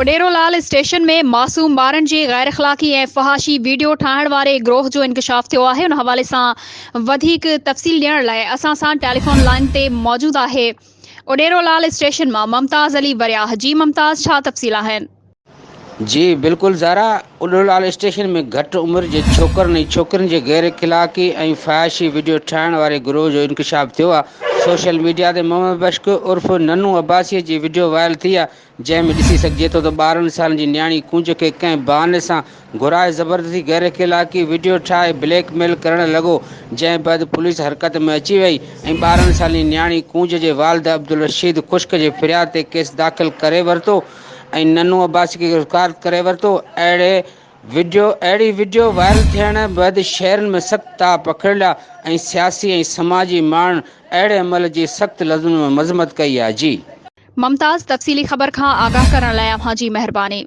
اڏيرو لال station ۾ معصوم ٻارن جي غير اخلاقي ۽ فحاشي ويڊيو ٺاهڻ واري گروهه جو انڪشاف ٿيو آهي ان حوالي سان وڌيڪ تفصيل ڏيڻ لاء اسان سان ٽيليفون لائين تي موجود آهي اڏيرو لال اسٽيشن مان ممتاز علي ورياهه جي ممتاز ڇا تفصيل آهن. جي بلڪل زهرا، اڏيرو لال اسٽيشن ۾ گهٽ عمر جي ڇوڪرن ۽ ڇوڪرين جي غير اخلاقي ۽ فحاشي وڊيو ٺاهڻ واري گروهه جو انڪشاف ٿيو آهي سوشل ميڊيا تي محمد بخش عرف ننو عباسي جي وڊيو وائرل ٿي آهي جنهن ۾ ڏسي سگهجي ٿو ته 12 سالن جي نياڻي ڪونج کي ڪنهن بهاني سان گهرائي زبردستي غيراخلاقي وڊيو ٺاهي بليڪ ميل ڪرڻ لڳو، جنهن بعد پوليس حرڪت ۾ اچي وئي ۽ 12 سالي نياڻي ڪونج جي والد عبدالرشيد خشڪ جي فرياد تي ڪيس داخل ڪري ورتو ۽ ننو عباسي کي گرفتار ڪري ورتو، اهڙي وڊيو اهڙي وڊيو وائرل ٿيڻ بعد شهرن ۾ سخت تاء پکڙيا ۽ سياسي ۽ سماجي ماڻهن اهڙي عمل جي سخت لفظن ۾ مذمت ڪئي آهي. جي. ممتاز تفصيلي خبر کان آگاهه ڪرڻ لاء اوهان جي مهرباني.